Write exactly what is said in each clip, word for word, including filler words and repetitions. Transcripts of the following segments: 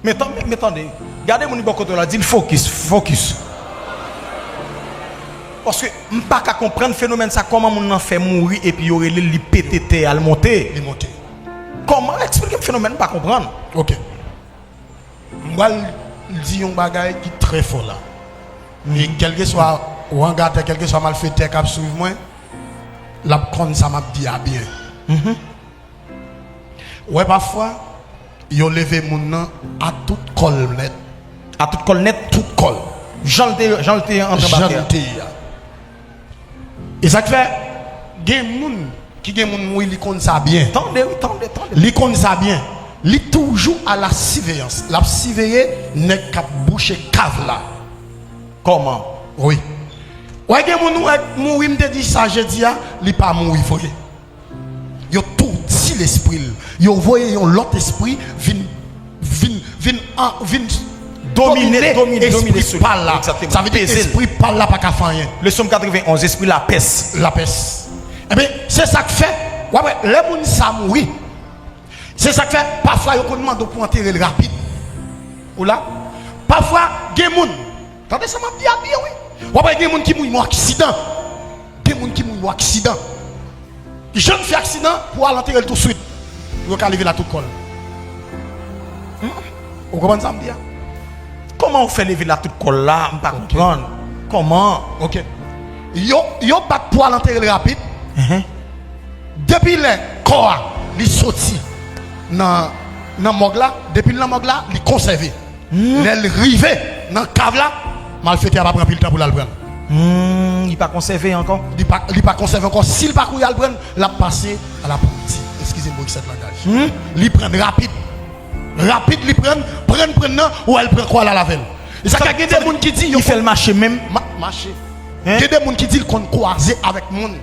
Men tan- men tande, gade moun ki bò kote w la, di l fokis, fokis. Paske m pa ka konprann fenomèn sa, kòman moun nan fè mouri epi yo rele l, li pete tè a, l monte. Li monte. Kòman? Eksplike m fenomèn, m pa konprann. Ok. M pral di yon bagay ki trè fò la. E kèlkeswa wangatè, kèlkeswa malfektè k ap swiv mwen, l ap konn sa m ap di a byen. Ou wè, pafwa, yo leve moun nan a tout kò l nèt. A tout kò l nèt? Tout kò l. Jan l te, jan l te antre anba tè a. Jan l te ye a. E sa k fè, gen moun ki gen moun mouri, li konn sa byen. Tande, wi, tande, tande. Li konn sa byen. Li toujou a la siveyans. L ap siveye nèg k ap bouche kav la. Kòman? Wi. Wè, gen moun ou wè mouri, m te di sa jedi a, li pa mouri vre. Yo toudi lespri l. Yo voye yon lòt espri vin, vin, vin, an, vin domine, domine, domine espri pa l la. Egzakteman. Sa vle di espri pa l la pa ka fè anyen. Le Sòm katrevenn onz, espri lapès. Lapès. Ebyen, se sa k fè, w ap wè, lè moun sa mouri, se sa k fè, pafwa, yo konn mande w pou antere l rapid. Ou la? Pafwa, gen moun, tande sa m ap di a byen, wi. W ap wè, gen moun ki mouri nan aksidan. Gen moun ki mouri nan aksidan. Jèn fi aksidan pou al antere l touswit. Pou yo ka leve l a tout kò l. Ou konprann sa m di a? Kòman ou fè leve l a tout kò l la? M pa konprann. Kòman? Ok. Yo, yo bat pou al antere l rapid. Depi lè kò a, li soti nan, nan mòg la, depi l nan mòg la, li konsève. Lè l rive nan kav la, malfektè a p ap pran anpil tan pou l al pran l. Hmm, li pa konsève ankò? Li pa, li pa konsève ankò. Si l pa kouri al pran l, l ap pase a la poudi. Eskize m pou eksè de langaj. Li pran l rapid. Rapid li pran l, pran l, pran l nan, ou wè l pran kò l al avè l. E sa k fè gen de moun ki di yo konn fè l mache menm. Ma-, mache. Gen de moun ki di l konn kwaze avèk moun.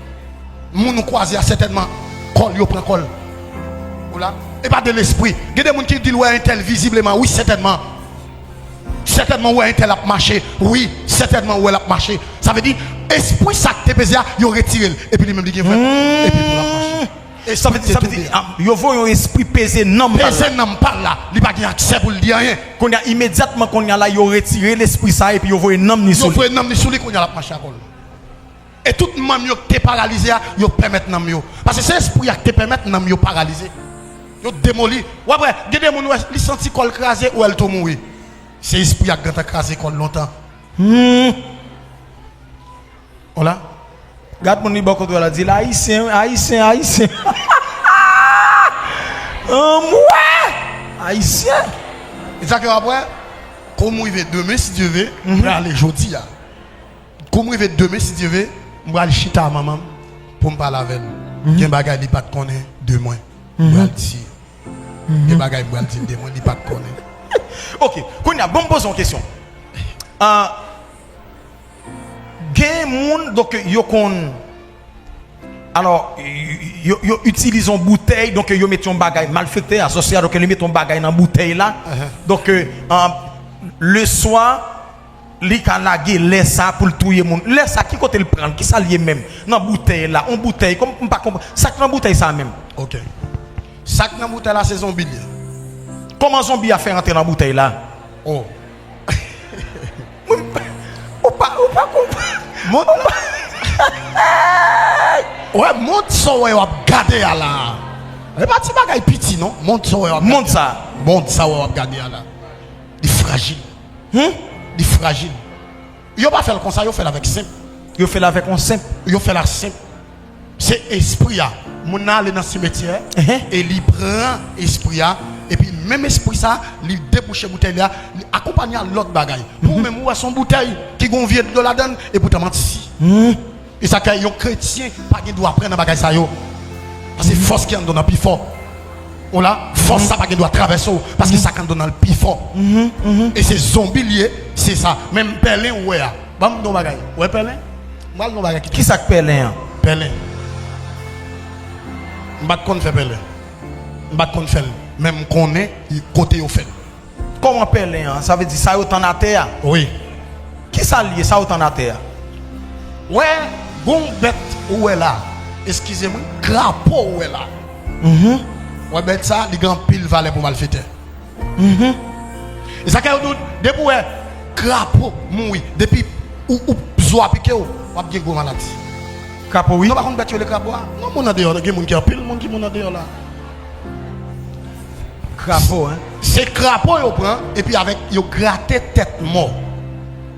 Moun ou kwaze a, sètènman, kò l, yo pran kò l. Ou la? E pa de lespri. Gen de moun ki di l wè entèl vizibleman. Wi, sètènman. Sètènman, ou wè entèl ap mache. Wi, sètènman, ou wè l ap mache. Sa vle di, espri sa k te peze a, yo retire l. Epi li menm, li gen vwèt. Epi pou l ap mache. Sa vle di, sa vle di, ah, yo voye yon espri peze nanm pa l la. Peze nanm pa l la. Li pa gen aksè pou l di anyen. Kounye a, imedyatman, kounye a la, yo retire lespri sa, epi yo voye nanm ni sou li. Yo voye nanm ni sou li, kounye a, l ap mache ak kò l. E tout manm yo ki te paralize a, yo pèmèt nanm yo. Paske se espri a ki te pèmèt nanm yo paralize. Yo demoli. W ap wè, gen de moun, wè, li santi kò l kraze, ou wè l tou mouri. Se espri a k gentan kraze kò l lontan. Hmm. Ou la? Gad moun li bò kote w la, di l, Ayisyen, Ayisyen, Ayisyen. Anmwey! Ayisyen! E sa ke w ap wè, kou m rive demen, si Dye ve, m prale jodi a. Kou m rive demen, si Dye ve, m pral chita a manman m pou m pale avè l. Gen bagay li pa t konnen de mwen. M pral di. Gen bagay m pral di l de mwen, li pa t konnen. Ok, kounye a, ban m poze yon kesyon. Ah, gen moun, donk, yo konn, alò, yo, yo itilize yon boutèy, donk, yo met yon bagay, malfektè a, sòsyè a, donk, li met yon bagay nan boutèy la. Donk, ah, le swa, li ka lage lè sa pou l touye moun. Lè sa, ki kote l pran l? Kisa l ye menm? Nan boutèy la, yon boutèy, kòm m pa konprann. Sa k nan boutèy sa menm? Ok. Sa k nan boutèy la, se zonbi l ye. Kòman zonbi a fè rantre nan boutèy la? Oh. Ou pa, ou pa konprann. Mond. Wè, mond sa w wè w ap gade a la. E pa ti bagay piti, non. Mond sa w wè w ap gade. Mond sa. Mond sa w wè w ap gade a la. Li frajil. Hmm? Li frajil. Yo pa fè l konsa, yo fè l avèk senp. Yo fè l avèk yon senp. Yo fè l a senp. Se espri a. Moun nan ale nan simetyè, e li pran espri a, epi menm espri sa, li debouche boutèy la, li akonpanye a lòt bagay. Pou ou menm, ou wè se yon boutèy ki gen yon vye dlo ladan l, e poutan manti. E sa k fè yon kretyen pa gen dwa pran nan bagay sa yo. Paske fòs ki anndan w nan pi fò. Ou la, fòs sa pa gen dwa travèse w, paske sa k anndan w nan l pi fò. E se zonbi l ye, se sa. Menm pèlen ou wè a. Ban m di w yon bagay. Ou wè pèlen? M pral di w yon bagay ki... Kisa k pèlen an? Pèlen. M pa t konn fè pèlen. M pa t konn fè l. Men m konnen kote yo fè l. Kòman pèlen an? Sa vle di sa yo tann atè a? Wi. Kisa l ye, sa yo tann atè a? Wè, gon bèt ou wè la. Eskize m, wi, krapo ou wè la. Wè bèt sa, li gen anpil valè pou malfetè. E sa k fè yo di w, depi w wè krapo mouri, depi ou, ou zo a pike w, w ap gen gwo maladi. Krapo, wi. Nou pa konn bèt yo rele krapo a? Non, moun andeyò, gen moun ki anpil, moun ki moun andeyò la. Krapo, hein? Se krapo yo pran, epi avèk, yo grate tèt mò.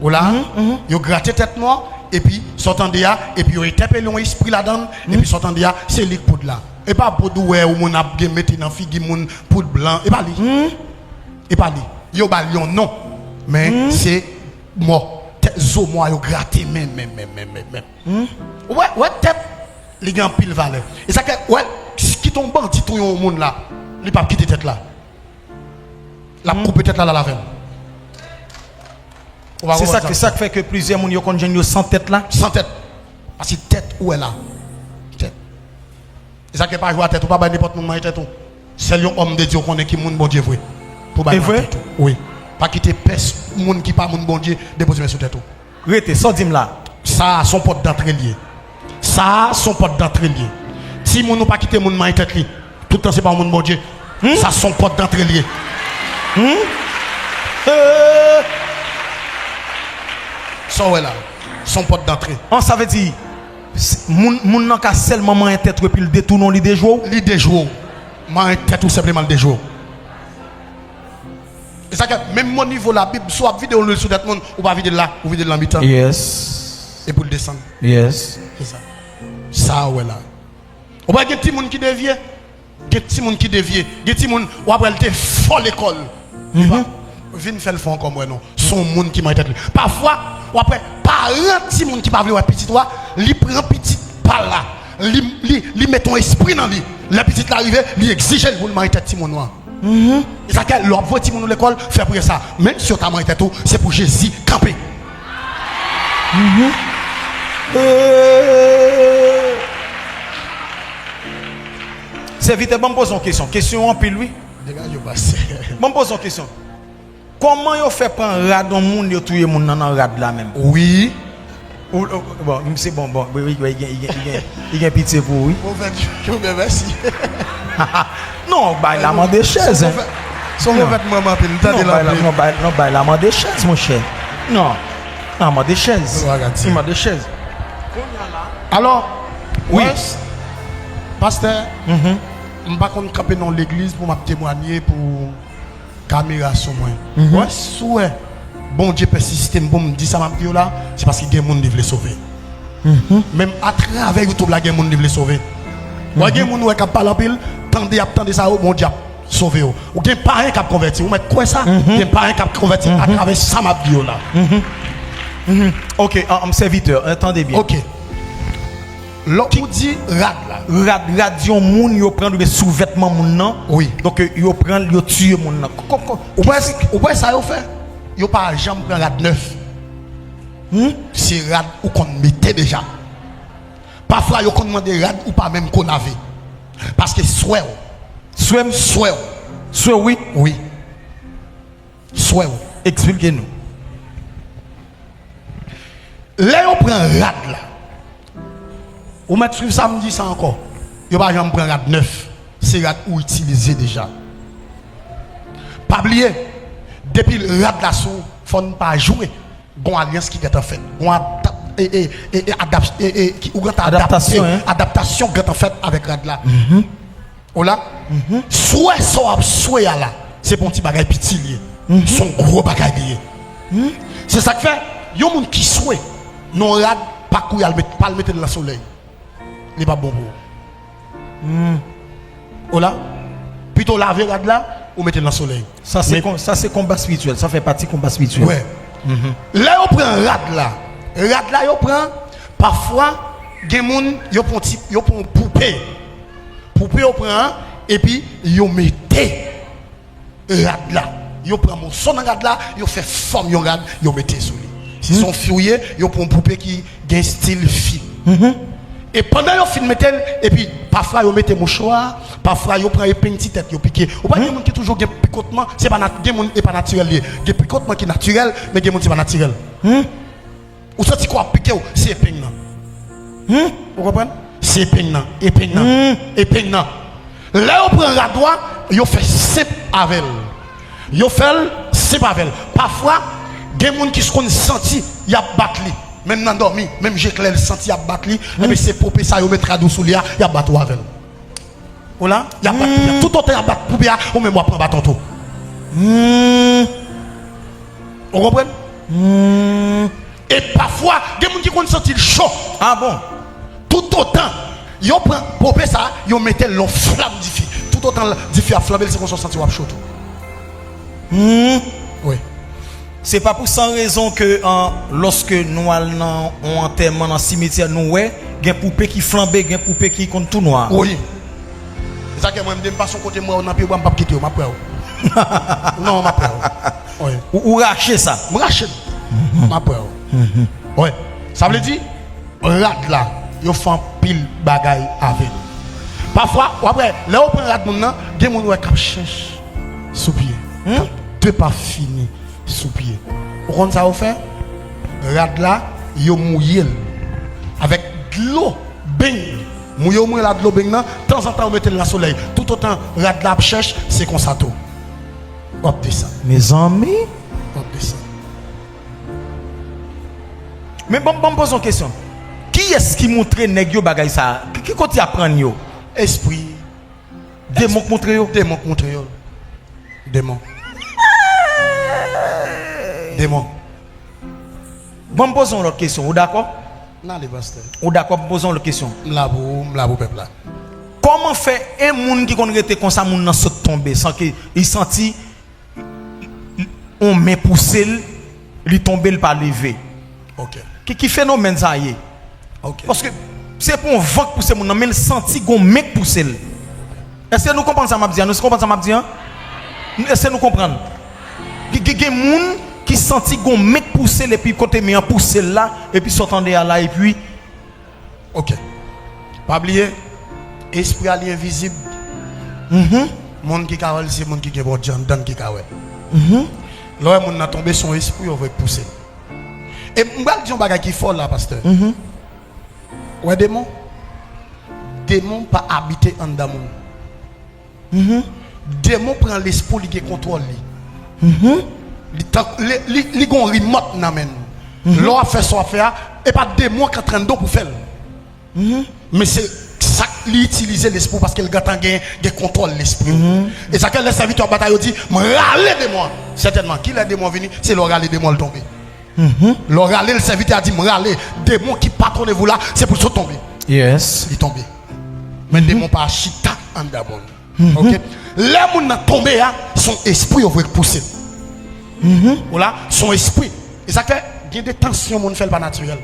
Ou la? Mhm, mhm. Yo grate tèt mò, epi sa w tande a, epi yo entèpele yon espri ladan l, mhm, epi sa w tande a, se li k poud la. E pa poud ou wè yon moun ap gen mete nan figi moun, poud blan, e pa li. Mhm. E pa li. Yo ba l yon non, men, mhm, se mò. Tèt zo mò a yo grate, men, men, men, men, men, men. Hmm? Ou wè, wè tèt, li gen anpil valè. E sa k fè, wè, kite yon bandi touye yon moun la, li p ap kite tèt la. L ap, hmm, koupe tèt la, l al avè l. Ou pa konprann sa? Se sa k fè ke plizyè moun yo konn jwenn yo san tèt la? San tèt. Paske tèt ou wè la. Tèt. E sa k fè pa jwe a tèt ou, pa bay nenpòt moun manyen tèt ou. Sèl yon òm de Dye ou konnen ki moun Bondye vre pou bay manyen tèt ou. Wi. Pa kite pès moun ki pa moun Bondye depoze men sou tèt ou. Rete, sa w di m la? Sa a se yon pòt dantre l ye. Sa a se yon pòt dantre l ye. Timoun ou pa kite moun manyen tèt li. Tout tan se pa yon moun Bondye. Hmm? Sa se yon pòt dantre l ye. Hmm? Euh. Sa w wè la? Se yon pòt dantre. An, sa vle di, S-, moun, moun nan ka sèlman manyen tèt ou epi l detounen w, li dejwe w? Li dejwe w. Manyen tèt ou senpleman l dejwe w. E sa k fè, menm mo nivo Labib, si w ap vide yon lwil sou tèt moun, ou pa vide l la, ou vide l nan mitan. Yes. Epi l desann. Yes. Se sa. Sa a w wè la. Ou pa gen timoun ki devye? Gen timoun ki devye. Gen timoun, w ap wè l te fò lekòl. Li pa vin fè l fò ankò, m wè non. Se yon moun ki manyen tèt li. Pafwa, w ap wè paran timoun ki pa vle wè pitit ou a, li pran pitit pa l la. Li, li, li met yon espri nan li. Lè pitit la rive, li egzije l pou l manyen tèt timoun ou an. E sa k fè, lè w ap voye timoun ou lekòl, fè priyè sa. Menm si yo ta manyen tèt ou, se pou Jezi kanpe. Sèvitè, ban m poze yon kesyon. Kesyon yo anpil, wi. Degaje w, pastè. Ban m poze yon kesyon. Kòman yo fè pran rad yon moun, yo touye moun nan, nan rad la menm? Wi. Ou, ou, bon, m se bon, bon, wi, wi, wi, li gen, li gen, li gen, li gen pitye pou ou, wi. Pwofèt Joubè, mèsi. Non, bay la mande chèz, hein. Se yon pwofèt, se yon pwofèt manman anpil, m tande l anpil. Non, bay la mande chèz, monchè. Non. Nan mande chèz. Mande chèz. Alò, wi. Pastè, m pa konn kanpe nan yon legliz pou m ap temwanye pou kamera sou mwen. Wè, si w wè Bondye pèsiste m pou m di sa m ap di yo la, se paske gen moun li vle sove. Menm atravè YouTube la, gen moun li vle sove. Wè, gen moun ou wè k ap pale anpil, tande y ap tande sa yo, Bondye ap sove yo. Ou gen payen k ap konvèti. Ou mèt kwè sa? Gen payen k ap konvèti atravè sa m ap di yo la. Ok, an, an, sèvitè, an, tande byen. Ok. Lè w di rad la. Rad, rad yon moun yo pran l oubyen souvètman moun nan. Wi. Donk, yo pran l, yo tiye moun nan. Ko-, ko-, ko-, ou wè, ou wè sa yo fè? Yo pa janm pran rad nèf. Se rad ou konn mete deja. Pafwa, yo konn mande rad ou pa menm ko lave. Paske swè w. Swè m? Swè w. Swè w, wi. Wi. Swè w. Eksplike nou. Lè yo pran rad la, ou mèt swiv sa m di sa ankò. Yo pa janm pran rad nèf. Se rad ou itilize deja. Pa bliye, depi rad la sou, fò n pa jwe. Gon alyans ki gentan fèt. Gon adap-, e, e, e, e, adap-, e, e, ki, ou gentan adapte. Adaptasyon, hein? Adaptasyon gentan fèt avèk rad la. Ou la? Swè sa w ap swè a la, se pa yon ti bagay piti l ye. Se yon gwo bagay li ye. Se sa k fè, yon moun ki swè nan yon rad, pa kouri al met, pa al mete l nan solèy. Li p ap bon pou ou. Ou la? Pito w lave rad la, ou mete l nan solèy. Sa se kon-, sa se konba espirityèl. Sa fè pati konba espirityèl. Wè. Lè yo pran rad la, rad la yo pran, pafwa, gen moun, yo pran ti, yo pran yon poupe. Poupe yo pran an, epi yo mete rad la. Yo pran moso nan rad la, yo fè fòm yon rad, yo mete sou li. Si se yon fi w ye, yo pran yon poupe ki gen estil fi. E pandan yo fin mete l, epi pafwa yo mete mouchwa, pafwa yo pran epeng ti tèt, yo pike. Ou pa gen moun ki toujou gen pikotman, se pa nat-, gen moun e pa natirèl li ye. Gen pikotman ki natirèl, men gen moun se pa natirèl. Ou santi kò ap pike w, se epeng nan. Ou konprann? Se epeng nan, epeng nan, epeng nan. Lè yo pran rad ou a, yo fè senp avè l. Yo fè l, pa avè l. Pafwa, gen moun ki konn santi y ap bat li. Menm nan dòmi, menm je klè l santi y ap bat li, ebyen se pope sa yo met rad ou sou li a, y ap bat ou avè l. Ou la, y ap bat pope a. Toutotan y ap bat pope a, ou menm w ap pran baton tou. Ou konprann? E pafwa, gen moun ki konn santi l cho. Ah bon? Toutotan yo pran pope sa, yo mete l nan flam dife. Toutotan dife ap flanbe, se konsa w santi w ap cho tou. Wi. Se pa pou san rezon ke an, lòske nou al nan yon antèman nan simetyè, nou wè gen poupe ki flanbe, gen poupe ki konn tou nwa. Wi. Se sa ke mwen, m de m pase yon kote, m wè w nan pye bwa, m p ap kite w, m ap wè w. Non, m ap wè w. Wi. Ou, ou rache sa. M rache l. M ap wè w. Wi. Sa vle di, rad la, yo fè anpil bagay avè l. Pafwa, w ap wè, lè yo pran rad moun nan, gen moun wè k ap chèch sou pye. K ap depafini sou pye. Ou konn sa yo fè? Rad la, yo mouye l avèk dlo beny. Mouye, yo mouye l ak dlo beny nan, tanzantan yo mete l nan solèy. Toutotan rad la ap chèch, se konsa tou. W ap desann. Mezanmi. W ap desann. Men ban m, ban m poze yon kesyon. Kiyès ki montre nèg yo bagay sa a? Ki, ki kote y aprann yo? Espri. Demon k montre yo? Demon k montre yo. Demon. Demon. Ban m poze yon lòt kesyon. Ou dakò? N ale, pastè. Ou dakò pou m poze yon lòt kesyon? M la pou ou, m la pou pèp la. Kòman fè yon moun ki konn rete konsa, moun nan sot tonbe, san ke li santi yon men pouse l, li tonbe, li pa leve? Ok. Ki, ki fenomèn sa ye? Ok. Paske se pa yon van k pouse moun nan, men l santi gon men k pouse l. Èske nou konprann sa m ap di a? Nou konprann sa m ap di a? Èske nou konprann? Gen, gen, gen moun ki santi gon men k pouse l, epi kote men an pouse l la, epi sa w tande a la, epi Ok. Pa bliye, espri a li envizib. Moun ki ka wè l, se moun ki gen bòdje anndan l ki ka wè l. Lè w wè moun nan tonbe, se yon espri yo voye k pouse l. E m pral di yon bagay ki fò la, pastè. Wè demon? Demon pa abite anndan moun. Demon pran lespri w, li gen kontwòl li. Li tank, li, li, li gon rimòt nan men l. Lè w ap fè sa w ap fè a, e pa demon k antrènde w pou fè l. Men se sa k li itilize lespri w, paske l gentan gen, gen kontwòl lespri w. E sa k fè lè sèvitè w ap batay, yo di, "M rale demon an." Sètènman, kilè demon an vini? Se lè w rale demon an, l tonbe. Lè w rale l, sèvitè a di, "M rale." Demon ki patwone vou la, se pou l sot tonbe. Yes. Li tonbe. Men demon pa chita anndan moun. Ok? Lè moun nan tonbe a, se yon espri yo voye k pouse l. Ou la, se yon espri. E sa k fè, gen de tansyon moun fè, l pa natirèl.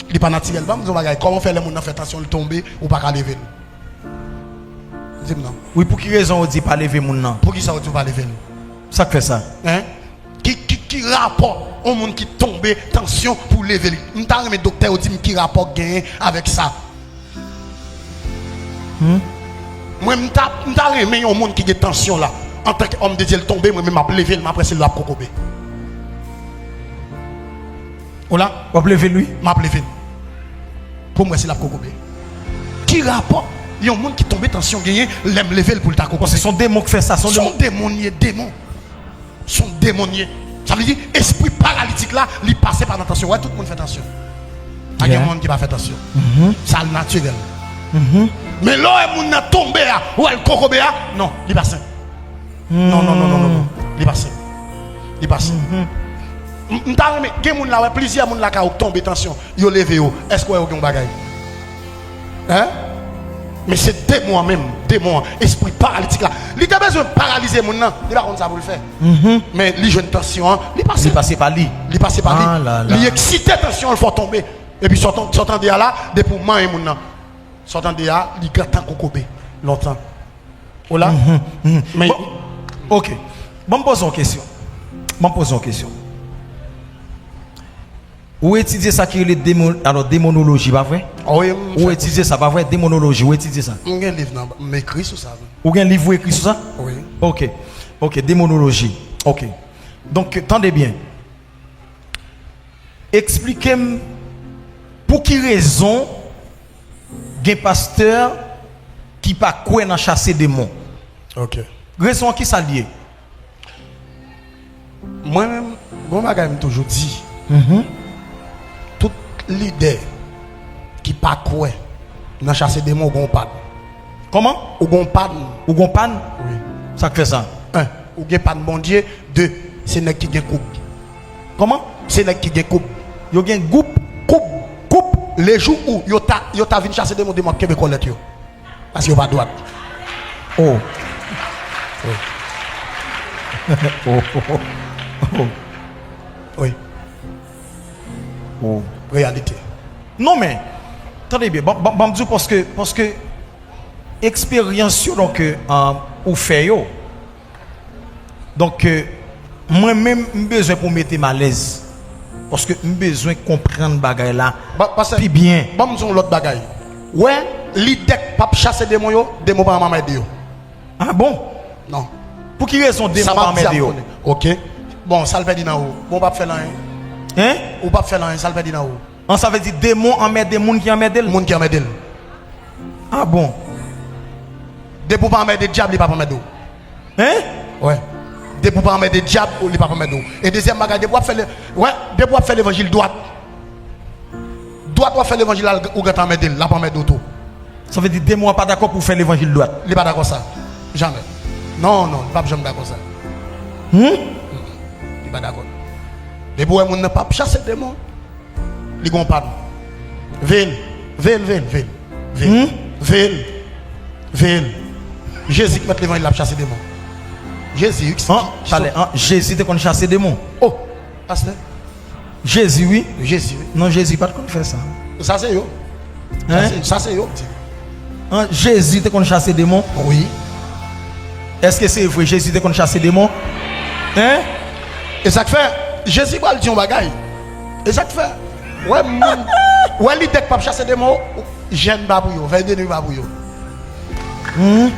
Li pa natirèl. Ban m di yon bagay, kòman fè lè moun nan fè tansyon, l tonbe, ou pa ka leve l? Di m non. Wi, pou ki rezon ou di pa leve moun nan? Poukisa ou di ou pa leve l? Sa k fè sa? Hein? Ki, ki, ki rapò yon moun ki tonbe, tansyon, pou leve li? M ta renmen doktè yo di m ki rapò k genyen avèk sa. Mwen, m ta, m ta renmen yon moun ki gen tansyon la, antanke òm de Dye, l tonbe, mwen menm m ap leve l, m ap wè si l ap kokobe. Ou la? W ap leve l, wi. M ap leve l. Pou m wè si l ap kokobe. Ki rapò yon moun ki tonbe, tansyon genyen, lè m leve l pou l ta kokobe? Se yon demon k fè sa, se yon demon. Se yon demon li ye, demon. Se yon demon li ye. Sa vle di, espri paralitik la, li pase pa nan tansyon. Wè, tout moun fè tansyon. Pa gen moun ki pa fè tansyon. Sa natirèl. Men lè w wè moun nan tonbe a, ou wè l kokobe a, non, li pa senp. Non, non, non, non, non, non. Li pa senp. Li pa senp. M, m ta renmen, gen moun la, wè, plizyè moun lakay ou k tonbe tansyon, yo leve yo. Èske w wè yo gen yon bagay? Hein? Men se demon an menm, demon an, espri paralitik la. Li te bezwen paralize moun nan, li pa konn sa pou l fè. Men li jwenn tansyon an, li pase. Li pase pa li. Li pase pa li. Ah là là. Li eksite tansyon an, l fè w tonbe. Epi sa w tan-, sa w tande a la, depi w manyen moun nan. Sa w tande a, li gentan kokobe lontan. Ou la? Men bon, ok. Ban m poze yon kesyon. Ban m poze yon kesyon. Ou etidye sa ki rele demon-, alò, demonoloji, pa vre? Wi, m fè. Ou etidye sa, pa vre? Demonoloji, ou etidye sa? M gen liv nan, m ekri sou sa, wi. Ou gen liv ou ekri sou sa? Wi. Ok. Ok, demonoloji. Ok. Donk, tande byen. Eksplike m pou ki rezon gen pastè ki pa kwè nan chase demon. Ok. Rezon an, ki sa l ye? Mwen menm, gon bagay m toujou di. Mhm. Tout lidè ki pa kwè nan chase demon, ou gon pann. Kòman? Ou gon pann. Ou gon pann? Wi. Sa k fè sa? En, ou gen pann Bondye. De, se nèg ki gen koub. Kòman? Se nèg ki gen koub. Yo gen goup? Koub. Koub. Lejou ou yo ta, yo ta vin chase demon, demon ap kenbe kòlèt yo. Paske yo pa dwat. Oh. Oh, oh, oh, oh. Wi. Oh. Reyalite. Non, men, tande byen, ban, ban, ban m di w, paske, paske eksperyans yo, donk, euh, ou fè yo. Donk, euh, mwen menm, m bezwen pou w mete m alèz. Paske m bezwen konprann bagay la pi byen. Ban m di w yon lòt bagay. Wè, lidè k p ap chase demon yo, demon pa anmède yo. Ah bon? Non. Pou ki rezon demon pa anmède yo? Sa m ap di a, m konnen. Ok. Bon, sa l pèdi nan ou? Bon, ou p ap fè l anyen. Hein? Ou p ap fè l anyen, sa l pèdi nan ou? An, sa vle di demon anmède moun ki anmède l? Moun ki anmède l. Ah bon? Depi w pa anmède dyab, li p ap anmède w. Hein? Wè. Depi w pa anmède dyab, li p ap anmède w. E dezyèm bagay, depi w ap fè le, wè, depi w ap fè levanjil dwat, dwat w ap fè levanjil la, ou gentan anmède l, l ap anmède w tou. Sa vle di demon an pa dakò pou w fè levanjil dwat? Li pa dakò sa. Jamè. Non, non, li p ap janm dakò sa. Hmm? Li pa dakò. Depi w wè moun nan p ap chase demon, li gon pann. Veye l, veye l, veye l, veye l. Veye l. Hmm? Veye l. Veye l. Jezi k mèt levanjil la ap chase demon. Jezi, wi. An, talè, an, Jezi te konn chase demon. Oh, pastè. Jezi, wi. Jezi, wi. Non, Jezi pa t konn fè sa. Sa se yo. Sa se, sa se yo k di. An, Jezi te konn chase demon? Wi. Èske se vre Jezi te konn chase demon? Hein? E sa k fè, Jezi pral di yon bagay. E sa k fè, wè moun, wè lidè k p ap chase demon, jèn pa pou yo, vèy de nwi pa pou yo. Hmm?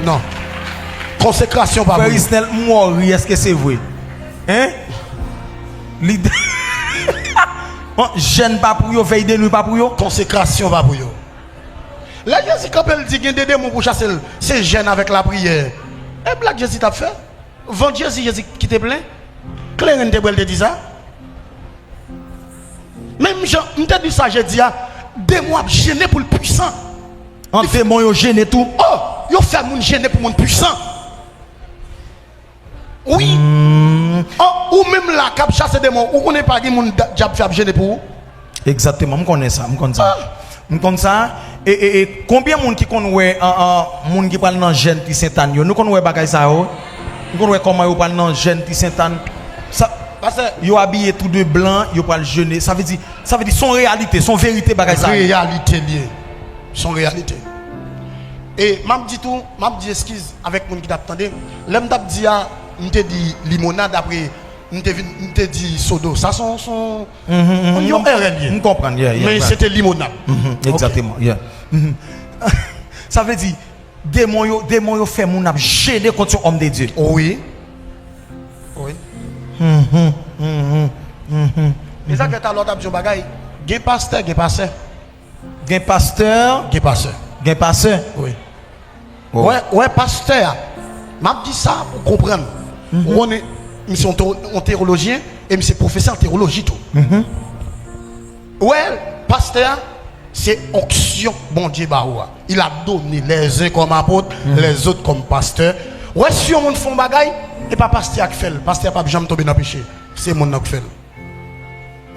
Non. Konsekrasyon pa pou yo. Frè Isnel, m wè w ri, èske se vre? Hein? Lidè. An, jèn pa pou yo, vèy de nwi pa pou yo? Konsekrasyon pa pou yo. Lè Jezi kanpe, l di gen de demon pou chase l, se jèn avèk lapriyè. E blag Jezi t ap fè? Vant Jezi, Jezi ki te plen? Kleren te bwè, l te di sa? Menm jan, m te di sa jedi a, demon ap jene pou l pwisan. An, demon yo jene tou? Oh, yo fè moun jene pou moun pwisan. Wi. Hmm. An, ou menm la k ap chase demon, ou konnen pa gen moun da-, dyab fè ap jene pou ou? Egzakteman, m konnen sa, m konn sa. Ah. M konn sa. E, e, e, konbyen moun ki konn wè, an, an, moun ki pral nan jèn ti Sentàn yo? Nou konn wè bagay sa yo? Nou konn wè kòman yo pral nan jèn ti Sentàn? Sa, pastè, yo abiye tou de blan, yo pral jene. Sa vle di, sa vle di, se yon reyalite, se yon verite bagay sa yo. Reyalite l ye. Se yon reyalite. E m ap di tou, m ap di eskiz avèk moun ki t ap tande. Lè m t ap di a, m te di limonad, apre m te vin, m te di sodo. Sa se yon, se yon, mhm, mhm, yon erè l ye. M konprann, yeah, yeah, right. Men se te limonad. Mhm, ok. Egzakteman, yeah. Mhm. Sa vle di, demon yo, demon yo fè moun ap jene kont yon òm de Dye. Wi. Wi. Mhm, mhm, mhm. E sa k fè talè w t ap di yon bagay, gen pastè, gen pastè. Gen pastè. Gen pastè. Gen pastè. Wi. Oh. Wè, wè, pastè a, m ap di sa pou konprann. Mhm. Ou konnen, m se yon te-, yon teyolojyen e m se pwofesè an teyoloji tou. Mhm. Wè, pastè a, se onksyon Bondye ba ou a. Il a donné les uns comme apôtres, mhm, les autres comme pasteurs. Wè, si yon moun fè yon bagay, e pa pastè a k fè l. Pastè a p ap janm tonbe nan peche. Se moun nan k fè l.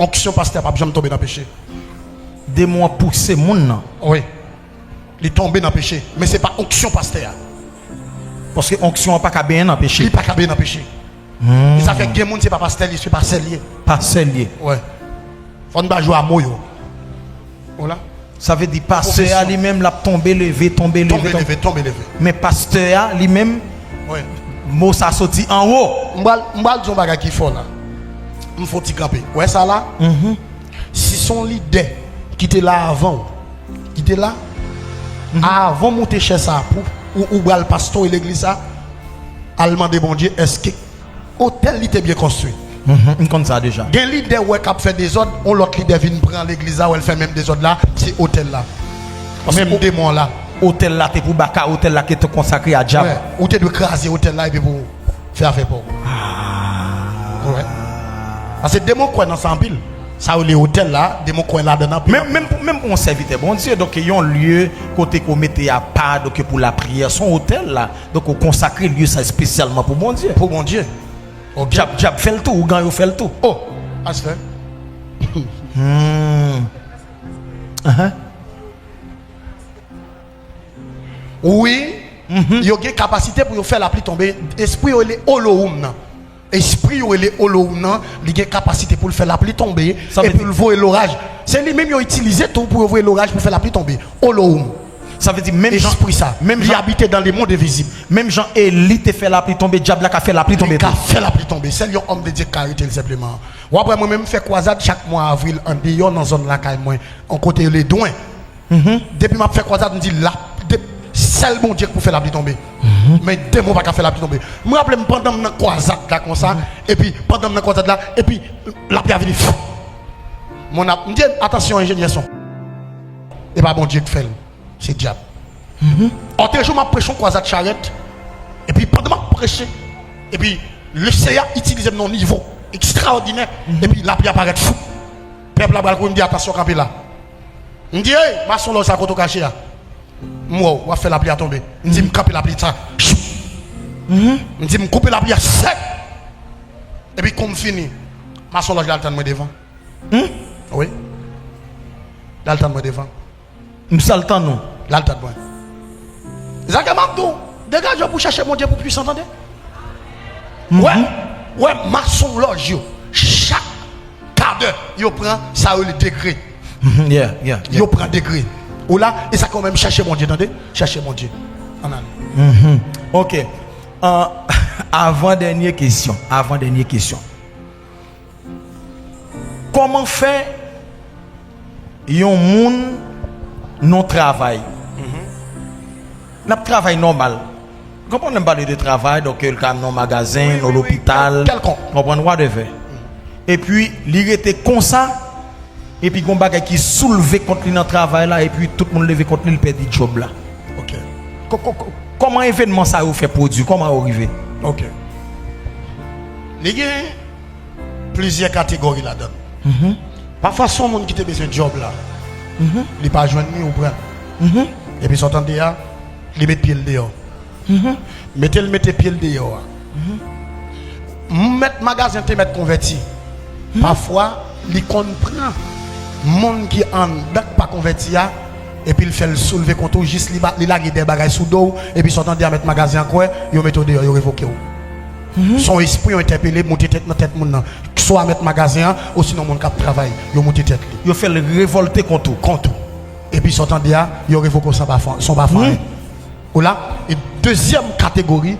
Onksyon pastè a p ap janm tonbe nan peche. Demon an pouse moun nan. Wi. Li tonbe nan peche. Men se pa onksyon pastè a. Paske onksyon an pa ka benyen nan peche. Li pa ka benyen nan peche. Hmm. E sa fè gen moun, se pa pastè li, se pastè li ye. Pastè li ye. Wi. Fò n pa jwe a mo yo. Ou la? Sa vle di pastè a li menm, l ap tonbe, leve, tonbe, leve, tonbe, leve, tonbe, leve. Men pastè a li menm, wi, mo sa soti anwo. M pral, m pral di yon bagay ki fò la. M fè yon ti kanpe. Wè sa la? Mhm. Si se yon lidè ki te la avan w, ki te la, mhm, avan w moute chè sa pou ou, ou pral pastore legliz sa, al mande Bondye, èske otèl li te byen konstwi? Mhm, m konn sa deja. Gen lidè w wè k ap fè dezòd, yon lòt lidè vin pran legliz la, wè l fè menm dezòd la, se otèl la. Paske menm o-, demon la. Otèl la te pou baka, otèl la ki te konsakre a dyab. Wè, ou te dwe kraze otèl la epi pou fè afè pa w. Ah. Wi. Paske demon kwè nan sa anpil. Sa yo rele otèl la, demon kwè ladan l anpil. Menm, menm, menm pou yon sèvitè Bondye, donk yon lye kote ke w mete apa, donk pou lapriyè, se yon otèl la. Donk ou konsakre lye sa espesyalman pou Bondye. Pou Bondye. Ok. Dyab, dyab fè l tou, ougan yo fè l tou. Oh, pastè. Hmm. Ahan. Wi, yo gen kapasite pou yo fè lapli tonbe. Espri yo rele Olohoum nan. Espri yo rele Olohoum nan, li gen kapasite pou l fè lapli tonbe, epi l voye loraj. Se li menm yo itilize tou pou yo voye loraj pou fè lapli tonbe. Olohoum. Sa vle di menm jan, espri sa, menm li jan abite dans le monde invisible. Menm jan Eli te fè lapli tonbe, dyab la ka fè lapli tonbe tou. Li ka fè lapli tonbe. Sèl yon homme de Dieu ki ka arete l senpleman. W ap wè mwen menm m fè kwazad chak mwa avril andeyò nan zòn lakay mwen, yon kote yo rele Dwen. Depi m ap fè kwazad, m di, la, de, sèl Bondye k pou fè lapli tonbe. Men demon pa ka fè lapli tonbe. M raple m pandan m nan kwazad la konsa, epi pandan m nan kwazad la, epi lapli a vini. Fou. Mon ap, m di, atansyon, enjenyè son. E pa Bondye k fè l. Se dyab. Otrejou, m ap preche yon kwazad charèt. Epi pandan m ap preche, epi Lesenyè itilize m nan yon nivo ekstraòdinè. Epi lapli a parèt fou. Pèp la pral kouri, m di, atansyon, kanpe la. M di, ey, mason lòj sa kote w kache a. M wè w, w ap fè lapli a tonbe. M di, m kanpe lapli sa. M di, m koupe lapli a sèk. Epi kou m fini, mason lòj la al tann mwen devan. Wi. L al tann mwen devan. M sal tann ou. L al tann mwen. Zake m ap di w, degaje w pou chache Bondye pou pwisan, tande. Wè, wè, mason lòj yo, chak kadè, yo pran sa yo rele degre. Yo pran degre. Ou la, e sa ke w menm chache Bondye, tande. Chache Bondye. Ann ale. Ok. Avan dènye kesyon. Avan dènye kesyon. Kòman fè yon moun nan travay? N ap travay nòmal. Konprann lè m pale de travay, donk, l ka nan magazen, nan lopital, kèlkonk, konprann, whatever. Epi, li rete konsa, epi gon bagay ki soulve kont li nan travay la, epi tout moun leve kont li, l pèdi djòb la. Ok. Kò-, kò-, kò-, kòman evènman sa yo fè pwodui? Kòman yo rive? Ok. Li gen plizyè kategori ladan l. Pafwa, se yon moun ki te bezwen djòb la. Li pa jwenn li, ou pran l. Epi sa w tande a, li met pye l deyò. Mete l mete pye l deyò a. Mèt magazen te mèt konvèti. Pafwa, li konn pran moun ki anndan k pa konvèti a, epi l fè l soulve kont ou jis li ba-, li lage de bagay sou do w, epi sa w tande a, mèt magazen an kwè, yo mete w deyò, yo revoke w. Se yon espri yo entèpele, moute tèt nan tèt moun nan. Swa mèt magazen an, osinon moun k ap travay, yo moute tèt li. Yo fè l revòlte kont ou. Kont ou. Epi sa w tande a, yo revoke w san pa fè, san pa fè anyen. Ou la, e dezyèm kategori,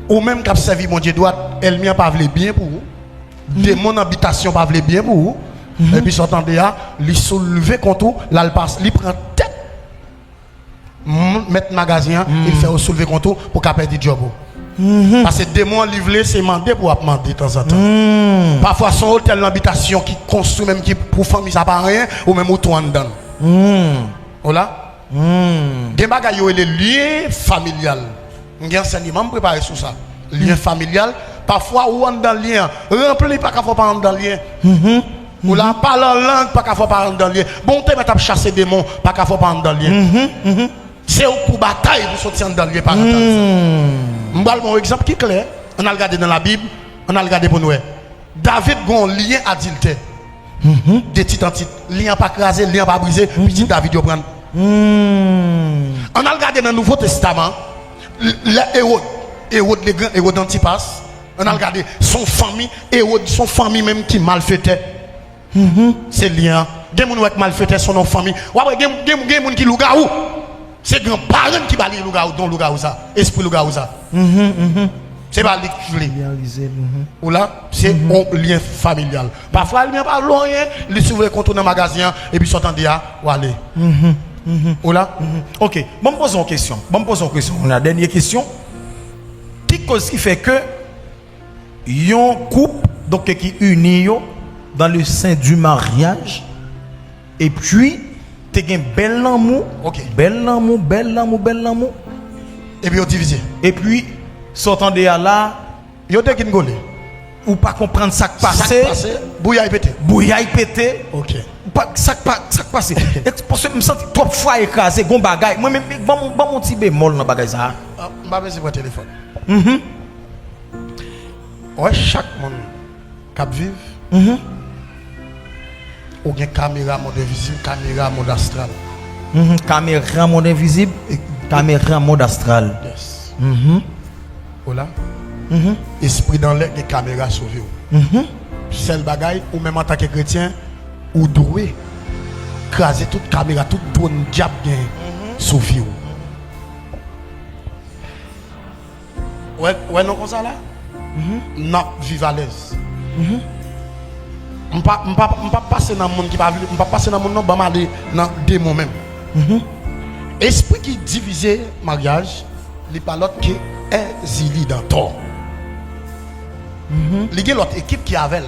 ou menm k ap sèvi Bondye dwat, ènmi an pa vle byen pou ou. Demon nan bitasyon pa vle byen pou ou. Epi sa w tande a, li soulve kont ou, l al pas, li pran tèt m-, mèt magazen an, li fè yo soulve kont ou pou ka pèdi djòb ou. Paske demon an, li vle se mande pou w ap mande tanzantan. Pafwa, se yon otèl nan bitasyon ki konstwi menm ki pou fanmi sa pa anyen, ou menm ou tou anndan l. Ou la? Gen bagay yo rele lyen familyal. M gen ansèyman m prepare sou sa. Lyen familyal, pafwa ou anndan lyen an. Ranpli pa ka fè w pa anndan lyen. Ou la, pale an lang pa ka fè w pa anndan lyen. Bon, ou te mèt ap chase demon, pa ka fè w pa anndan lyen. Se ou k pou batay pou soti anndan lyen parantal sa. M pral ba w yon egzanp ki klè. Ann al gade nan Labib, ann al gade pou n wè. David gen yon lyen adiltè. De tit an tit. Lyen an pa kraze, lyen an pa brize, pitit David yo pran l. Ann al gade nan Nouvo Testaman, lè Ewòd, Ewòd Legran, Ewòd Antipas, ann al gade, se yon fanmi, Ewòd, se yon fanmi menm ki malfetè. Se lyen an. Gen moun wè k malfetè, se yon fanmi. W ap wè gen, gen, gen moun ki lougawou. Se gran paran ki ba li lougawou, don lougawou sa, espri lougawou sa. Se pa li k vle. Ou la, se yon lyen familyal. Pafwa, lyen pa vle anyen, li soulve kont ou nan magazen an, epi sa w tande a, w ale. Ou la? Ok, ban m poze yon kesyon. Ban m poze yon kesyon. Ou la, dènye kesyon. Ki koz ki fè ke yon koup, donk, ki ini yo dans le sein du mariage, epi te gen bèl lanmou, bèl lanmou, bèl lanmou, bèl lanmou. Epi yo divize. Epi, sa w tande a la, yo degringole. Ou pa konprann sa k pase. Sa k pase? Bouyay pete. Bouyay pete. Ok. Ou pa, sa k pa, sa k pase? Paske m santi twòp fwaye kraze, gon bagay. Mwen menm, ban m, ban m yon ti bemòl nan bagay sa a. M pa bezwen pran telefòn. Mhm. Wè, chak moun k ap viv, ou gen kamera mond envizib, kamera mond astral. Mhm. Kamera mond envizib, kamera mond astral. Yes. Ou la? Espri dan lè gen kamera sou vi w. Sèl bagay, ou menm antanke kretyen, ou dwe kraze tout kamera, tout dwòn dyab gen sou vi w. Wè, wè non konsa la? N ap viv alèz. M pa, m pa, m pa pase nan moun ki pa vle, m pa pase nan moun non, ban m ale nan demon menm. Espri ki divize maryaj, li pa lòt ke Èzili Dantò. Li gen lòt ekip ki avè l.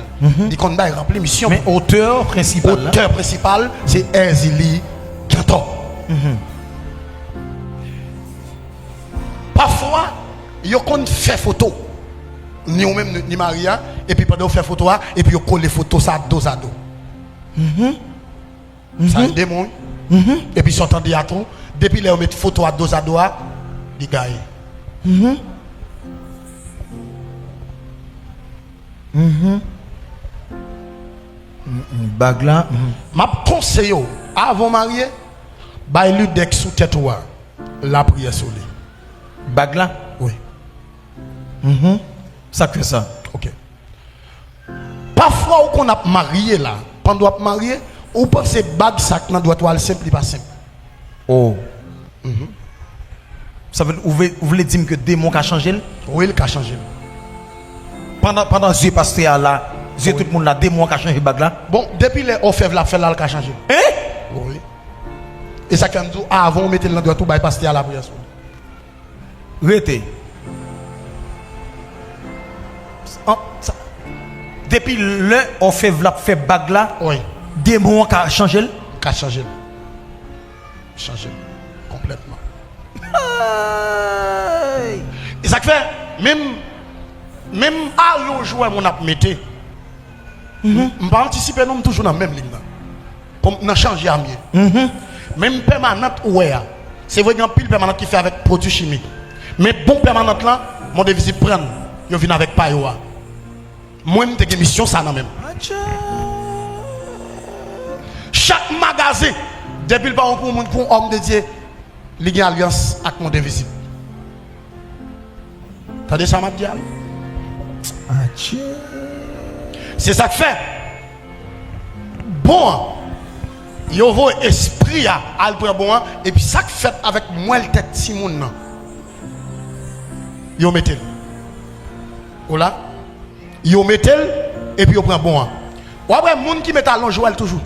Li konn bay ranpli misyon. Men otè prensipal la. Otè prensipal se Èzili Dantò. Pafwa, yo konn fè foto. Ni ou menm, ni mari a, epi pandan yo fè foto a, epi yo kole foto sa dozado. Sa yon demon, wi. Epi sa w tande a tou, depi lè yo met foto a dozado a, li gaye. Bag la. M ap konseye w, avan w marye, bay lidèk sou tèt ou a. Lapriyè sou li. Bag la? Wi. Mhm. Sa k fè sa? Ok. Pafwa ou konn ap marye la, pandan w ap marye, ou panse bag sa k nan dwèt ou a l senp, li pa senp. Oh. Mhm. Sa vle, ou vle, ou vle di m ke demon ka chanje l? Wi, l ka chanje l. Pandan, pandan zye pastè a la, zye tout moun la, demon an ka chanje bag la? Bon, depi lè òfèv la ap fè l la, l ka chanje l. Hein? Wi. E sa k fè m di w, avan w mete l nan dwèt ou, bay pastè a lapriyè sou li. Rete. An, sa, depi lè òfèv la ap fè bag la, demon an ka chanje l? Ka chanje l. Chanje l. Konplètman. E sa k fè, menm, menm alonj ou wè moun ap mete, M pa antisipe non, m toujou nan menm liy nan. Kòm nan chanje a m ye. Men m pèmanant ou wè a. Se vre gen anpil pèmanant ki fè avèk pwodui chimik. Men bon pèmanant lan, Monde Invisible pran l, yo vin avèk pa yo a. Mwen m te gen misyon sa nan men m. Chak magazen, depi l pa yon pou moun, pou yon òm de Dye, li gen alyans ak Monde Invisible. Tande sa m ap di a wi. Adje. Se sa k fè bon an, yo voye espri a al pran bon an, epi sa k fèt avèk mwèl tèt timoun nan, yo mete l. Ou la? Yo mete l, epi yo pran bon an. W ap wè moun ki mete alonj ou wè l toujou.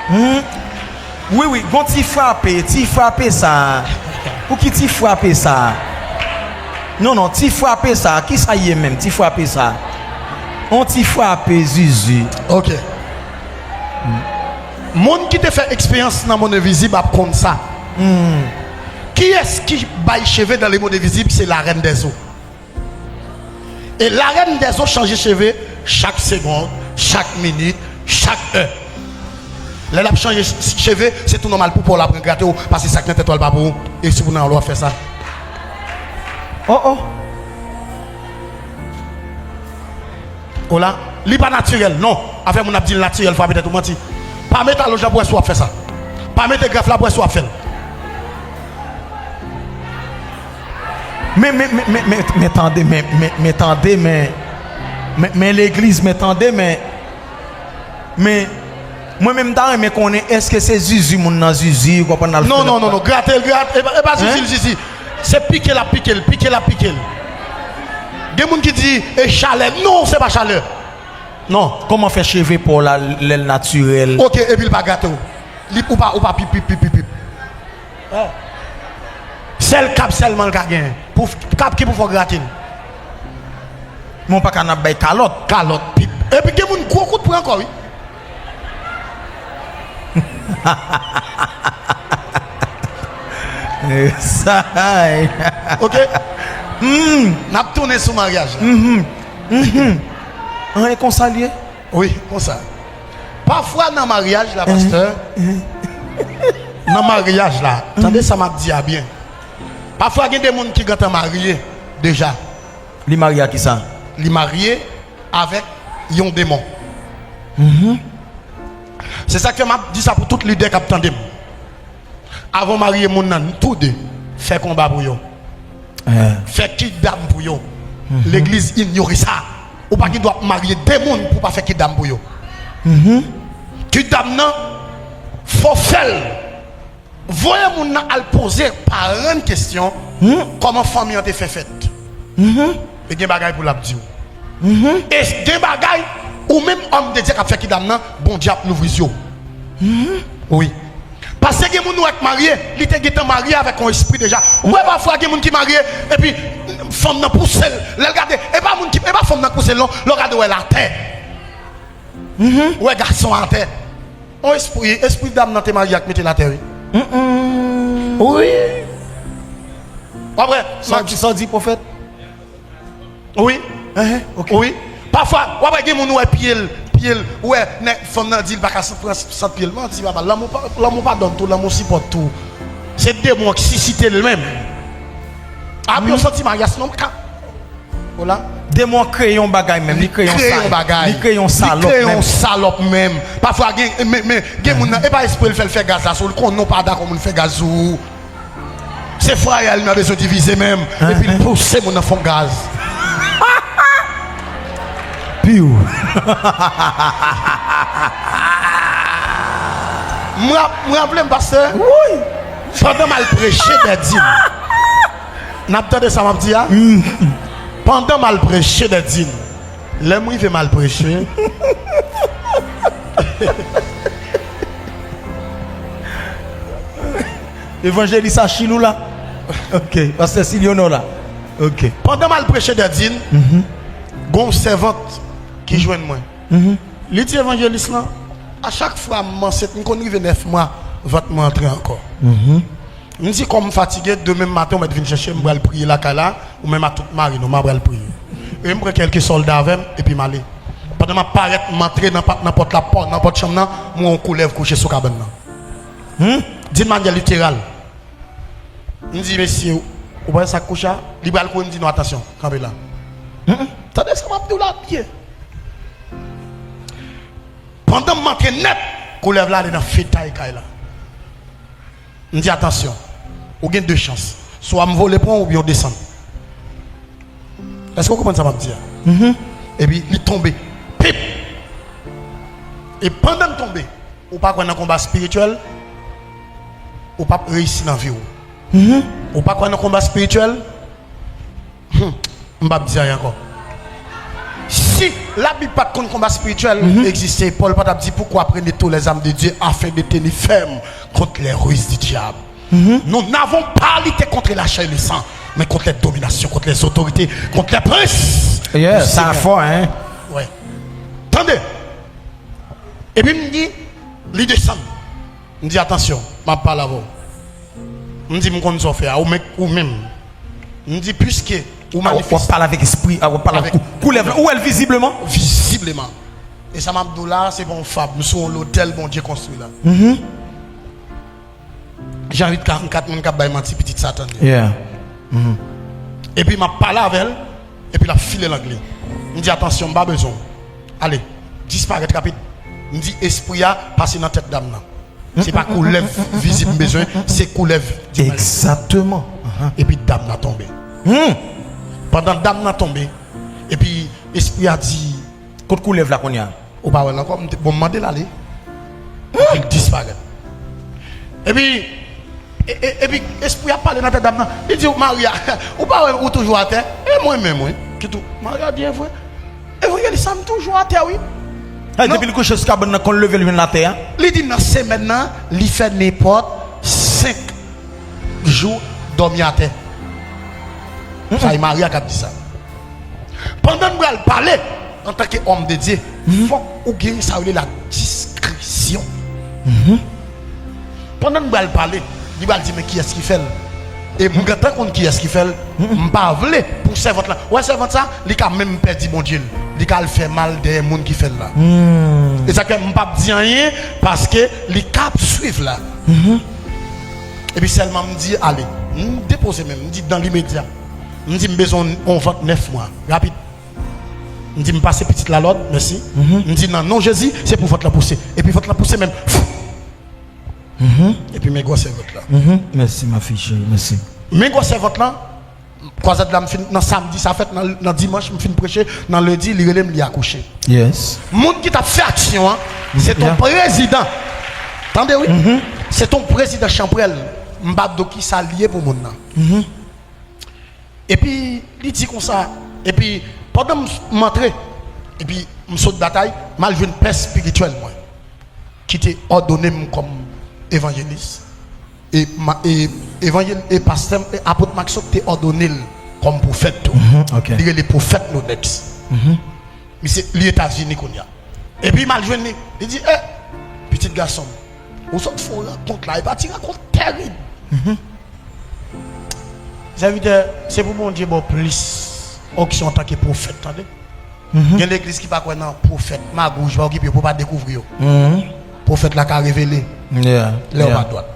Hmm. Wi, wi, gon ti frape, ti frape sa. Pou ki ti frape sa? Non, non, ti frape sa, ki sa ye menm, ti frape sa? On ti frape, Zuzu. Ok. Moun ki te fè eksperyans nan mond envizib ap konn sa. Hmm. Kiyès ki bay cheve dans le monde invisible? Se la reine des eaux. E la reine des eaux chanje cheve chak segonn, chak minit, chak è. Lè l ap chanje cheve, se tou nòmal pou pa w la pran grate w, paske sa k nan tèt ou a l pa pou ou, e si pou nan w ap fè sa. Oh, oh. Ou la, li pa natirèl, non. Afè moun ap di l natirèl, frape tèt ou manti. Pa mete alonj la pou wè si w ap fè sa. Pa mete graf la pou wè si w ap fè l. Men, men, men, men, men, men tande, men, men, men tande, men, men, men legliz, men tande, men, men, mwen menm m ta renmen konnen èske se Zuzu moun nan Zuzu, ou konprann, l al fè. Non, non, non, non, grate l, grate, e pa, e pa Zuzu l Zuzu. Se pike l ap pike l, pike l ap pike l. Gen moun ki di, e chalè. Non, se pa chalè. Non. Kòman fè cheve pa w la, lè l natirèl? Ok, epi l pa grate w. Li, ou pa, ou pa pip, pip, pip, pip, pip. Sèl kab sèlman l ka genyen. Pou, kab ki pou fè w grate l. Men w pa ka n ap bay kalòt. Kalòt, pip. Epi gen moun gwo kout pwen ankò, wi. Sa. Ok. N ap tounen sou maryaj la. Anyen konsa l ye? Wi, konsa. Pafwa nan maryaj la, pastè, nan maryaj la, tande sa m ap di a byen. Pafwa gen de moun ki gentan marye deja. Li marye ak kisa? Li marye avèk yon demon. Se sa k fè m ap di sa pou tout lidè k ap tande m. Avan w marye moun nan, tou de, fè konba pou yo. Fè kidam pou yo. Legliz inyore sa. Ou pa gen dwa ap marye de moun pou w pa fè kidam pou yo. Kidam nan, fò fè l. Voye moun nan al poze paran n kesyon, kòman fanmi an te fè fèt. E gen bagay pou l ap di w. E gen bagay, ou menm òm de Dye k ap fè kidam nan, Bondye ap louvri zye w. Wi. Paske gen moun ou wè k marye, li te gentan marye avèk yon espri deja. Ou wè pafwa gen moun ki marye, epi fanm nan pouse l. Lè l gade, e pa moun ki, e pa fanm nan k pouse l non, lè w gade w wè l atè. Ou wè gason atè. On espri, espri dam nan te marye ak mete l atè, wi. Wi. W ap wè, sa w di, sa w di, pwofèt? Wi. Wi. Pafwa, w ap wè gen moun ou wè pye l, pye l, ou wè nèg fanm nan di l pa ka pran sant pye l. Manti papa, lanmou pa, lanmou padone tou, lanmou sipòte tou. Se demon an ki sisite l menm. Api yon santi maryas non ka. Ola. Demon an kreye yon bagay menm, li kreye yon bagay. Li kreye yon salòp menm. Li kreye yon salòp menm. Pafwa gen, men, men, gen moun nan, e pa espre l fè l fè gaz la sou l, konnen w pa dakò moun fè gaz sou ou. Se frayè l nan bezwen divize menm, epi l pouse moun nan fè yon gaz. Piw. M rap-, m raple m, pastè. Wi. Pandan m al preche Dèdin. N ap tande sa m ap di a? Pandan m al preche Dèdin, lè m rive m al preche, Evanjelis Achil ou la? Ok. Pastè Silyono la? Ok. Pandan m al preche Dèdin, gon sèvant ki jwenn mwen. Li di evanjelis lan, a chak fwa m ansent, m konn rive nèf mwa, vant mwen antre ankò. M di kòm m fatige, demen maten ou mèt vin chèche m, m pral priye lakay la, ou menm ak tout mari nou, m a pral priye. E m pran kèlke sòlda avè m, epi m ale. Pandan m ap parèt, m antre nan pa-, nan pòt la, pò-, nan pòt chanm nan, m wè yon koulèv kouche sou kabann nan. Hmm? D'une manière littérale. M di, mesye, ou pa wè sa k kouche a? Li pral kouri, m di, non, atansyon, kanpe la. Hmm? Tande sa m ap di w la byen. Pandan m antre nèt, koulèv la ale nan fetay kay la. M di, atansyon, ou gen de chans. Swa m vole pran w oubyen w desann. Èske w konprann sa m ap di a? Epi li tonbe. Pip! E pandan l tonbe, ou pa kwè nan konba espirityèl, ou p ap reyisi nan vi w. Ou pa kwè nan konba espirityèl? Hmm, m p ap di anyen ankò. Si Labib pa t konn konba espirityèl egziste, Pòl pa t ap di, pourquoi prenez toutes les armes de Dieu afin de tenir ferme contre les ruses du diable. Nous n'avons pas à lutter contre la chair et le sang, mais contre les dominations, contre les autorités, contre les princes. Yeah, sa fò, hein? Wè. Tande. Epi m di, li desann. M di, atansyon, m ap pale avè w. M di, m konn sa w fè a, ou menm, ou menm. M di, piske ou manifeste. W ap pale avèk espri, w ap pale avèk kou-, koulèv la. Ou wè l vizibleman? Vizibleman. E sa m ap di w la, se pa yon fab. M sou yon lotèl Bondye konstwi la. Jan uit karannkat, moun k ap bay manti, pitit Satan yo. Yeah. Epi m ap pale avè l, epi l ap file lang li. M di, atansyon, m pa bezwen w. Ale, disparèt rapid. M di, espri a pase nan tèt dam nan. Se pa koulèv vizib m bezwen, se koulèv di mal. Egzakteman. Epi dam nan tonbe. Pandan dam nan tonbe, epi espri a di, kot koulèv la kounye a? Ou pa wè l ankò? M te, bon, m mande l ale. Epi l disparèt. Epi, e, e, epi espri a pale nan tèt dam nan. Li di, Maria, ou pa wè ou toujou atè? E mwen menm, wi. Ki tou, Maria di, e vre. Evanjelis sa, m toujou atè, wi. Depi l kouche sou kabann nan, konn leve l vin atè a? Li di nan semèn nan, li fè nenpòt senk jou dòmi atè. Sa e Maria k ap di sa. Pandan n pral pale, antanke òm de Dye, fòk ou gen sa yo rele la diskresyon. Pandan n pral pale, li pral di, men kiyès ki fè l? E m gentan konn kiyès ki fè l. M pa vle pou sèvant la. Ou wè sèvant sa, li ka menm pèdi Bondye l. Li ka al fè mal dèyè moun ki fè l la. E sa k fè m p ap di anyen, paske li ka ap swiv la. Epi sèlman m di, ale. M depoze men m, m di, dan limedya. M di, m bezwen yon vant nèf mwa, rapid. M di, m pase pitit la lòd, mèsi. M di, nan non Jezi, se pou vant lan pouse. Epi vant lan pouse menm. Epi men gwosè vant la. Mèsi, ma fille chérie, mèsi. Men gwosè vant lan, kwazad la, m fin, nan samdi, sa fèt nan, nan dimanch, m fin preche, nan lendi, li rele m, li akouche. Yes. Moun ki t ap fè aksyon an, se ton prezidan. Tande, wi. Se ton prezidan chanpwèl. M p ap di w kisa l ye pou moun nan. Epi, li di konsa, epi, pandan m, m antre, epi m sot batay, m al jwenn pè espirityèl mwen, ki te òdone m kòm evanjelis. E, ma, e, evanjel-, e pastè m, e apot Maxo te òdone l kòm pwofèt tou. Li rele pwofèt Lonex. Misye, li Etazini kounye a. Epi m al jwenn li. Li di, eh, pitit gason m, ou sot fè yon rankont la, e pa ti rankont tèrib. Sèvitè, se pou Bondye ba w plis onksyon antanke pwofèt, tande. Gen legliz ki pa kwè nan pwofèt, magouj, pa okipe yo, pou pa dekouvri yo. Pwofèt la ka revele lè yo pa dwat.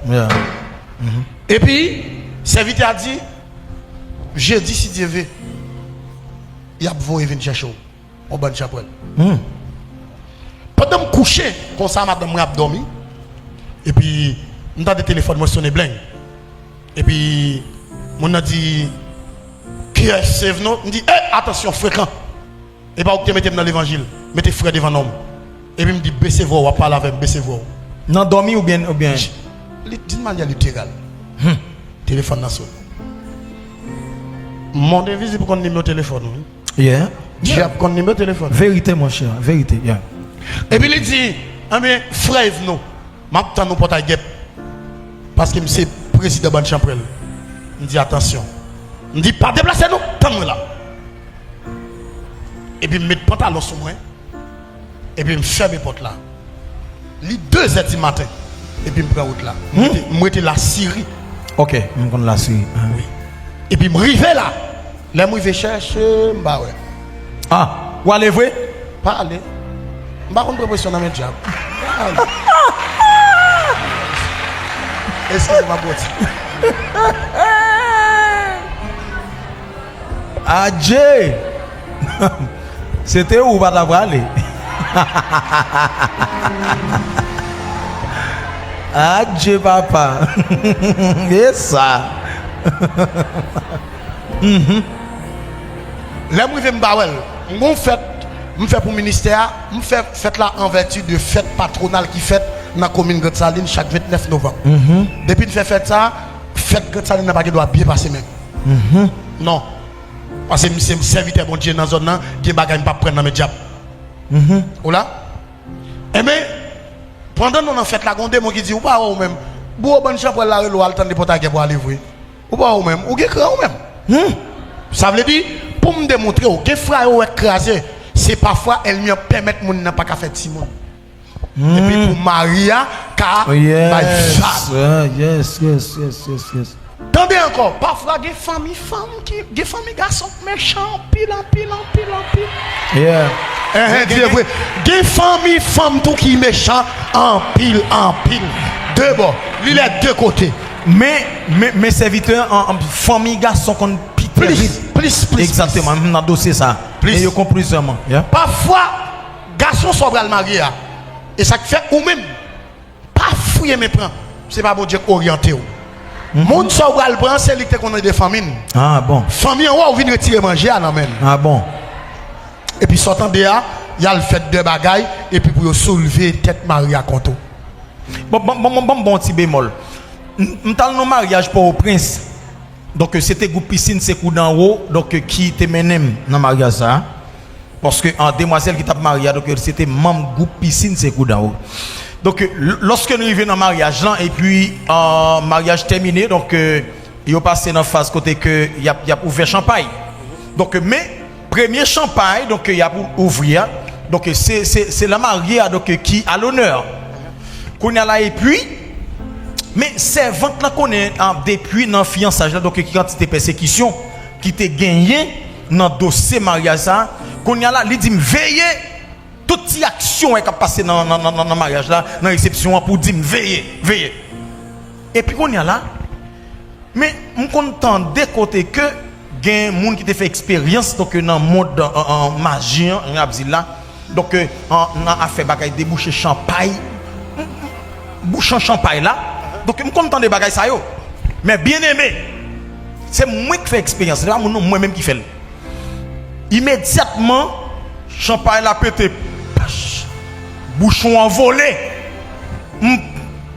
Epi, sèvitè a di, jedi, si Dye ve, y ap voye vin chèche w. Yon bann chanpwèl. Pandan m kouche, konsa madanm mwen ap dòmi, epi m tande telefòn mwen sonnen bleng. Epi moun nan di, "Kiyès, save nou?" M di, "Eh, atansyon, frekan. E pa ou ki te mete m nan levanjil. Mete frè devan non m." Epi m di, "Bese vwa w, w ap pale avè m, bese vwa w." Nan dòmi oubyen, oubyen? Li di n manyè literal. Telefòn nan sonnen. Mond envizib konn nimewo telefòn ou, wi. Yeah. Dyab konn nimewo telefòn. Verite, monchè, verite, yeah. Epi li di, "Anben, frè Evno, m ap tann ou Pòtay Gèp. Paske m se prezidan bann chanpwèl." M di, "Atansyon." M di, "Pa deplase non, tann mwen la." Epi m met pantalon sou mwen. Epi m fèmen pòt la. Li de zè di maten. Epi m pran wout la. M rete, m rete Lasiri. Ok, m konn Lasiri. Wi. Epi m rive la. Lè m rive chèche, m pa wè. Ah, ou ale vre? Pa ale. M pa konn pran presyon nan men dyab. Pa ale. Eskize m, m ap bwè ti. Adje! Se te ou pa ta prale. Adje papa. E sa. Lè m rive m pa wè l. M gon fèt m fè pou ministè a, m fè fèt la an vèti de fèt patwonal ki fèt nan komin Grandsalin chak vennèf novanm. Depi n fè fèt sa, fèt Grandsalin nan pa gen dwa byen pase menm. Non. Paske m se sèvitè Bondye nan zòn nan, gen bagay m p ap pran nan men dyab. Ou la? Enben, pandan nou nan fèt la, gen yon demon ki di, "Ou pa wè ou menm. Bouwo bann chanpwèl la rele w al tann li Pòtay Gèp pou ale vre. Ou pa wè ou menm. Ou gen kran ou menm." Sa vle di, pou m demontre w, gen fwa yo wè k kraze, se pafwa ènmi an pèmèt moun nan pa ka fè timoun. Epi pou mari a ka bay vag. Yes, yes, yes, yes, yes. Tande ankò, pafwa gen fanmi fanm ki, gen fanmi gason k mechan anpil, anpil, anpil, anpil. Yeah. Enhen, di vre. Gen fanmi fanm tou ki mechan anpil, anpil. De bò. Li lè de kote. Men, men, men sèvitè an, an, fanmi gason konn pi tèrib. Plis, plis, plis. Egzakteman, m nan dosye sa. Plis. E yo konn plizyè man. Yeah. Pafwa, gason sa w pral marye a, e sa k fè ou menm, pa fouye men pran. Se pa Bondye k oryante w. Moun sa w pral pran, se li k te konn ede fanmi n. Ah bon. Fanmi an wè w vin retire manje a nan men l. Ah bon. Epi sa w tande a, y al fè de bagay, epi pou yo soulve tèt mari a kont ou. Bon, bon, bon, bon, bon, bon ti bemòl. M, m t al nan maryaj Pòtoprens. Donk, se te gwoup pisin Sekou Danwo, donk, ki te mennen m nan maryaj sa a. Paske, an, demwazèl ki t ap marye a, donk, se te manm gwoup pisin Sekou Danwo. Donk, l-, lòske n rive nan maryaj lan, epi, an, maryaj tèmine, donk, yo pase nan faz kote ke y ap, y ap ouvè chanpay. Donk, men, premye chanpay, donk, y ap ou-, ouvri a, donk, se, se, se lanmarye a, donk, ki a lonè. Kounye a la, epi, Men sèvant lan konnen, ah, depi nan fiyansaj la, donk ki kantite pèsekisyon ki te genyen nan dosye maryaj sa a. Kounye a la, li di m veye tout ti aksyon wè k ap pase nan, nan, nan, nan, nan maryaj la, nan resepsyon an, pou di m veye, veye. Epi kounye a la, men m konn tande kote ke gen moun ki te fè eksperyans, donk, nan mond, an, an, maji an, jan ap di l la, donk, an, nan afè bagay debouche chanpay, bouchon chanpay la, donk, m konn tande bagay sa yo. Men byeneme, se mwen k fè eksperyans, se pa moun non, mwen menm ki fè l. Imedyatman, chanpay la pete, pach, bouchon an vole. M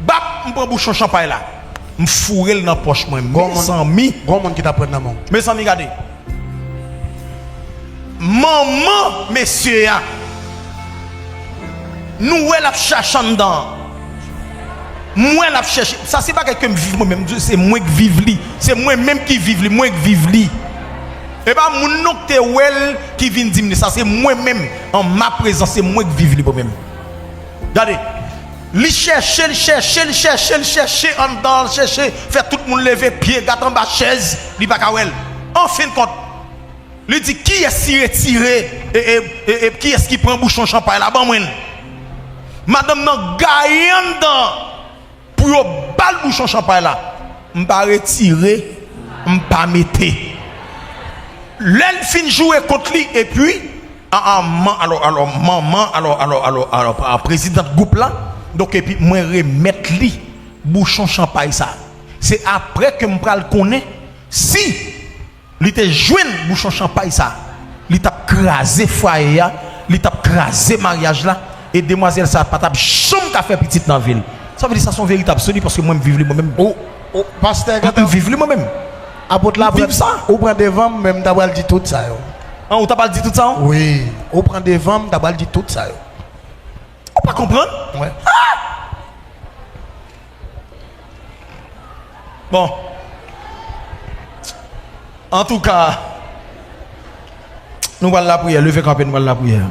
bap, m pran bouchon chanpay la. M foure l nan pòch mwen. Mezanmi. Gon moun ki t ap pran nan men w. Mezanmi, gade. Manman mesye a. Nou wè l ap chache anndan an. M wè l ap chèche. Sa se bagay ke m viv mwen menm. Se mwen k viv li. Se mwen menm ki viv li. Mwen k viv li. E pa moun non k te wè l ki vin di m li. Sa se mwen menm. An ma prezans, se mwen k viv li mwen menm. Gade. Li chèche, li chèche, li chèche, li chèche anndan, li chèche fè tout moun leve pye, gad anba chèz, li pa ka wè l. An fen de kont, li di, "Kiyès ki retire, e, e, e, e, kiyès ki pran bouchon chanpay la? Ban mwen l." Madanm nan gaye anndan pou yo ba l bouchon chanpay la. M pa retire, m pa mete. Lè l fin joure kont li, epi, a, a, man, alò, alò, manman, alò, alò, alò, alò, a, prezidant gwoup la, donk, epi mwen remèt li bouchon chanpay sa. Se apre ke m pral konnen si li te jwenn bouchon chanpay sa, li t ap kraze fwaye a, li t ap kraze maryaj la, e demwazèl sa pa t ap janm ka fè pitit nan vi l. Sa vle di sa se yon veritab sou li, paske mwen m viv li mwen menm. Ou, ou, pastè, m, m viv li mwen menm. Apot la, m viv sa. Ou pran devan m, men m ta pral di tout sa yo. An, ou ta pral di tout sa, an? Wi, ou pran devan m, m ta pral di tout sa yo. Ou pa konprann? Wi. Ah! Bon. Antouka, nou pral lapriyè. Leve kanpe, nou pral lapriyè.